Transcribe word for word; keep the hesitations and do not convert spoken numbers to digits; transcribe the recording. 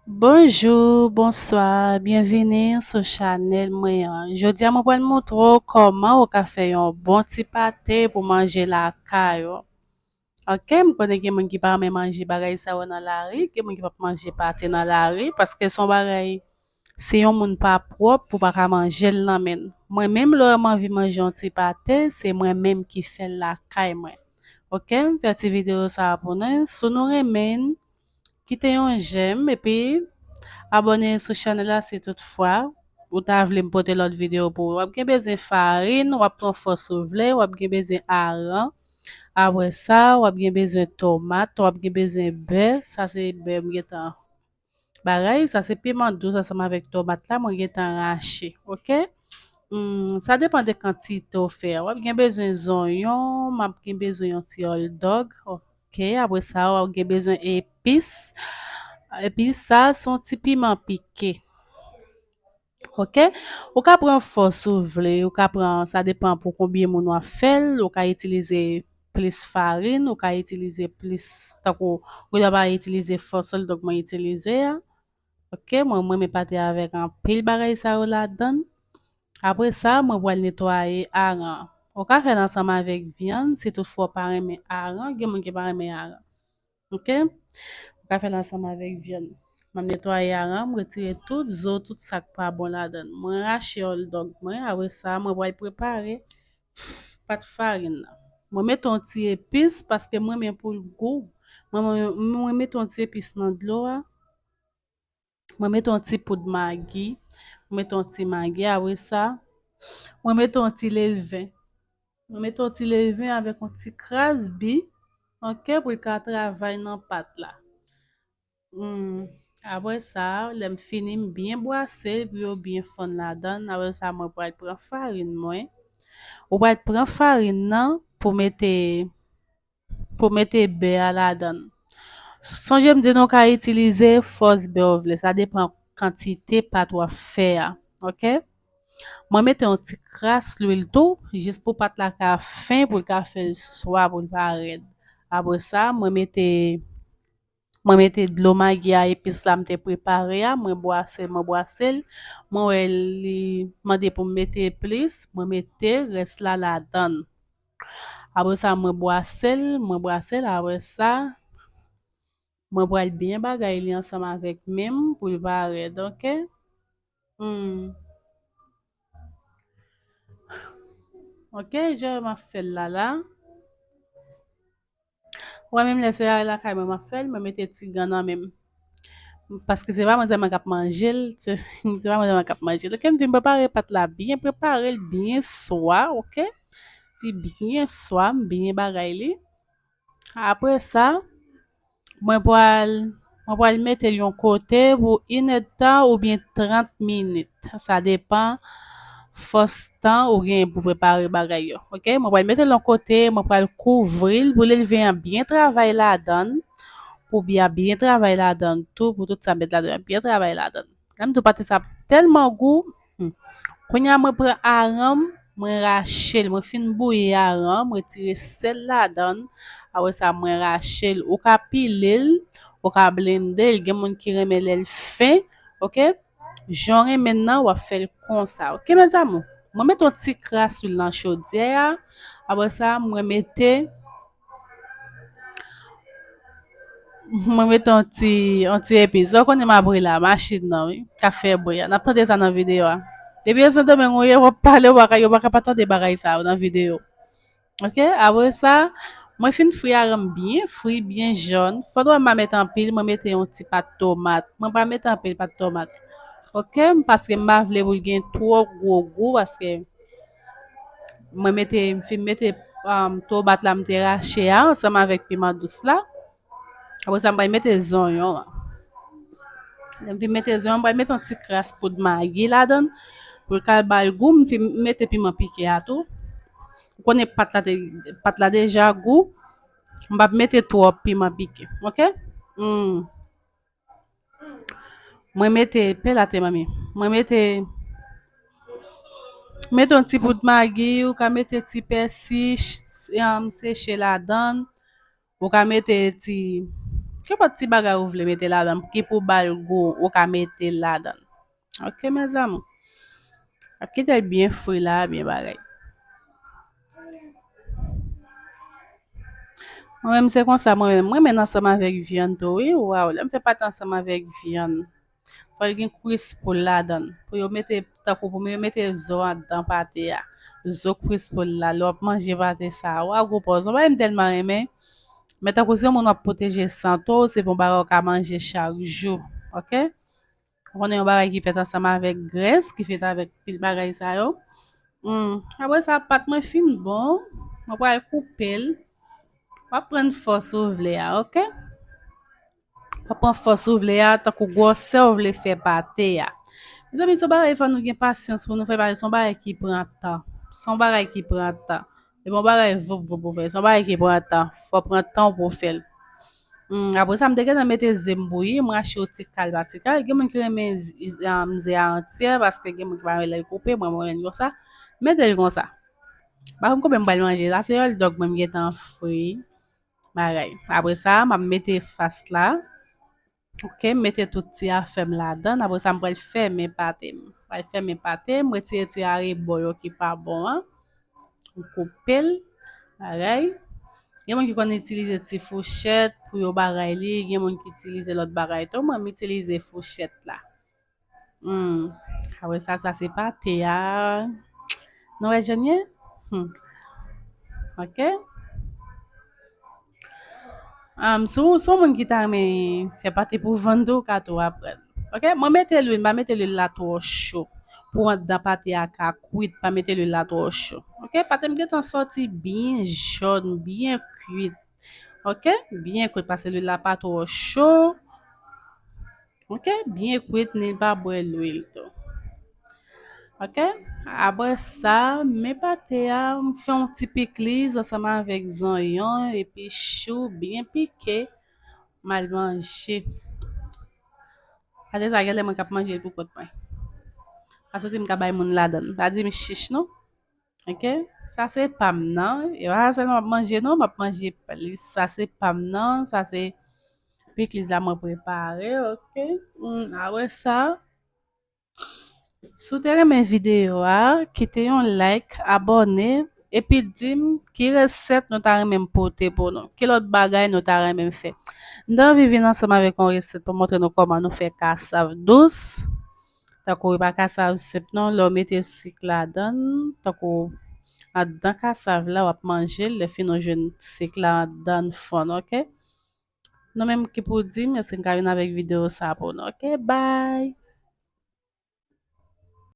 Bonjou, bonswa, byenvini sou chanèl mwen an. Jodi a mwen pral montre w kòman ou ka fè yon bon ti pate pou manje lakay ou. Ok, m konnen gen moun ki pa renmen manje bagay sa yo nan lari, gen moun ki p ap manje pate nan lari, paske se yon bagay, si yon moun pa pwòp, ou pa ka manje l nan men l. Mwen menm, lè m anvi manje yon ti pate, se mwen menm ki fè l lakay mwen. Ok, m fè ti videyo sa a pou nou. Si nou renmen l, kite yon jèm, epi abòne sou chanèl la si toutfwa ou ta vle m pote lòt videyo pou ou. W ap gen bezwen farin, w ap pran fòs ou vle, w ap gen bezwen aran. Apre sa, w ap gen bezwen tomat, w ap gen bezwen bè. Sa se bè m gentan bagay, sa se piman dous ansanm avèk tomat la, mwen gentan rache, ok? Hmm, sa depann de kantite w fè a. W ap gen bezwen zonyon, m ap gen bezwen yon ti hòtdòg, ok? Apre sa, w ap gen bezwen epis. Epis sa, se yon ti piman pike. Ok? Ou ka pran fòs ou vle, ou ka pran, sa depann pou konbyen moun w ap fè l, ou ka itilize plis farin, ou ka itilize plis, tankou, ou dwa pa itilize fòs ou, donk mwen itilize a. Ok, mwen, mwen renmen pate avèk anpil bagay sa yo ladan l. Apre sa, mwen pral netwaye aran. Ou ka fè l ansanm avèk vyann, si toutfwa w pa renmen aran, gen moun ki pa renmen aran. Ok? Ou ka fè l ansanm avèk vyann. M ap netwaye aran, m retire tout zo, tout sa k pa bon ladan l. Mwen rache hòtdòg mwen, apre sa, mwen pral prepare pat farin nan. Mwen mete yon ti epis, paske mwen renmen pou l gou. Mwen, mwen, mwen mete yon ti epis nan dlo a. Mwen mete yon ti poud magi. Mwen mete yon ti magi, apre sa, mwen mete yon ti leven. Mwen mete yon ti leven avèk yon ti kras bi, ok, pou l ka travay nan pat la. Hmm. Apre sa, lè m fini, m byen bwase l pou yo byen fonn ladan l. Apre sa, mwen pral pran farin mwen. Ou pral pran farin nan pou mete, pou mete bè a ladan l. Sonje m di nou ka itilize fòs bè w vle. Sa depann kantite pat w ap fè a. Ok? Mwen mete yon ti kras lwil tou, jis pou pat la ka fen, pou l ka fè l swa, pou l pa rèd. Apre sa, mwen mete, mwen mete dlo magi a, epis la m te prepare a, mwen bwase l, mwen bwase l. Mwen wè li mande pou m mete plis, mwen mete rès la ladan l. Apre sa, mwen bwase l, mwen bwase l, apre sa, mwen pral byen bagay li ansanm avèk men m pou l pa rèd, ok? Hmm. Ok, jan m ap fè l la la. Ou wè menm lè se lakay mwen m ap fè l, mwen mete ti gan nan men m. Paske se pa mwen sèlman k ap manje l, se, se pa mwen sèlman k ap manje l. Ok, m fin prepare pat la byen, prepare l byen swa, ok? Li byen swa, m byen bagay li. Apre sa, mwen pral, mwen pral mete l yon kote pou inèdtan oubyen trant minit. Sa depann fòs tan ou gen pou prepare bagay yo. Ok? Mwen pral mete l yon kote, mwen pral kouvri l pou leve an byen travay ladan l, pou byen, byen travay ladan l tou, pou tout sa m met ladan l, byen travay ladan l. Lè m di w pate sa tèlman gou. Hmm. Kounye a mwen pran aran m, mwen rache l, mwen fin bouyi aran, mwen retire sèl ladan l. Apre sa, mwen rache l. Ou ka pile l, ou ka blende l. Gen moun ki renmen lè l fen, ok? Jan w renmen l nan, w ap fè l konsa. Ok, mes amours? Mwen mete yon ti kras lwil nan chodyè a. Apre sa, mwen mete Mwen mete yon ti, yon ti epis. Ou konnen m ap ri la, machin nan, wi, k ap fè bri a. N ap tande sa nan videyo a. Depi yo Sendomeng ou ye, w ap pale, ou pa ka, yo pa ka pa tande bagay sa yo nan videyo. Ok? Apre sa, mwen fin fri aran m byen fri, byen jòn. Fò w wè m pa mete anpil, mwen mete yon ti pat tomat. Mwen pa mete anpil pat tomat. Ok? Paske m pa vle pou l gen twò gwo gou, paske mwen mete, m fin mete, um, tomat la m te rache a ansanm avèk piman dous la. Apre sa, m pral mete zonyon an. Lè m fin mete zonyon, m pral mete yon ti kras poud magi ladan l. Pou l ka ba l gou, m fin mete piman pike a tou. Ou konnen pat la te, pat la deja gou. M p ap mete twòp piman pike. Ok? Hmm. Mwen mete, pe la te manmi. Mwen mete, mete yon ti poud magi, ou ka mete ti pèsi, ch-, um, seche ladan l. Ou ka mete ti, Kenpòt ti bagay ou vle mete ladan, ki pou ba l gou, ou ka mete l ladan. Ok, mes amours. Ap kite l byen fri la, byen bagay. Mwen menm se konsa, mwen menm. Mwen menm ansanm avèk vyann tou, wi. Waw, lè m fè pate ansanm avèk vyann. Fò l gen kwis poul ladan l. Pou yo mete, tankou pou yo mete zo anndan pate a. Zo kwis poul la, lè w ap manje pate sa a. Waw, gwo pòz. Yon bagay m tèlman renmen. Men tankou se yon moun w ap pwoteje sante w, se pa yon bagay w ka manje chak jou. Ok? Ou konnen yon bagay ki fèt ansanm avèk grès, ki fèt avèk pil bagay sa yo. Hmm. Apre sa, pat mwen fin bon. Mwen pral koupe l. W ap pran fòs ou vle a, ok? W ap pran fòs ou vle a, tankou gwosè ou vle fè pate a. Mezanmi, se yon bagay fò nou gen pasyans pou nou fè, paske se yon bagay ki pran tan. Se yon bagay ki pran tan. E bon bagay voup voup ou fè. Se yon bagay ki pran tan. Fò pran tan pou w fè l. Hmm, apre sa, m te gentan mete ze m bouyi, m rache yo ti kal pa ti kal. Gen moun ki renmen z-, z-, um, ze a antyè, paske gen moun ki pa renmen lè l koupe, mwen, mwen renmen l konsa. Mete l konsa. Pa konn konbyen m pral manje. La, se hot dog mwen m gentan fri. Bagay. Apre sa, m ap mete fas la. Ok, m mete tout ti afè m ladan. Apre sa, m pral fèmen pate m. M pral fèmen pate m, retire ti arebò yo ki pa bon an. M koupe l. Bagay. Gen moun ki konn itilize ti fouchèt pou yo bagay li, gen moun ki itilize lòt bagay tou. Mwen, m itilize fouchèt la. Hmm. Apre sa, sa se pate a. Nou wè jan l ye? Hmm. Ok. Um, si w se yon moun ki ta renmen fè pate pou vann tou, ou ka tou aprann. Ok? Mwen mete lwil, m pa mete lwil la twò cho. Pou anndan pate a ka kwit, pa mete lwil la twò cho. Ok? Pate m gentan sòti byen jòn, byen kwit. Ok? Byen kwit, paske lwil la pa twò cho. Ok? Byen kwit, ni l pa bwè lwil tou. Ok? Apre sa, men pate a, m fè yon ti pikliz ansanm avèk zonyon epi chou byen pike. M al manje. Pate sa, genlè mwen k ap manje l pou kont mwen. Pa santi m ka bay moun ladan l. Pa di m chich non. Ok? Sa se pa m nan. E pa sa sèlman m ap manje non, m ap manje plis. Sa se pa m nan. Sa se pikliz la mwen prepare. Ok? Hmm, apre sa, si w te renmen videyo a, kite yon like, abòne, epi di m ki resèt nou ta renmen m pote pou nou. Ki lòt bagay nou ta renmen m fè. M te anvi vin ansanm avèk yon resèt pou montre nou kòman nou fè kasav dous. Tankou e pa kasav senp non, lè w mete sik ladan l, tankou anndan kasav la, w ap manje l, lè fini w jwenn sik la anndan l fonn, ok? Nou menm ki pou di m, èske n ka vin avèk videyo sa pou nou, ok? Bye!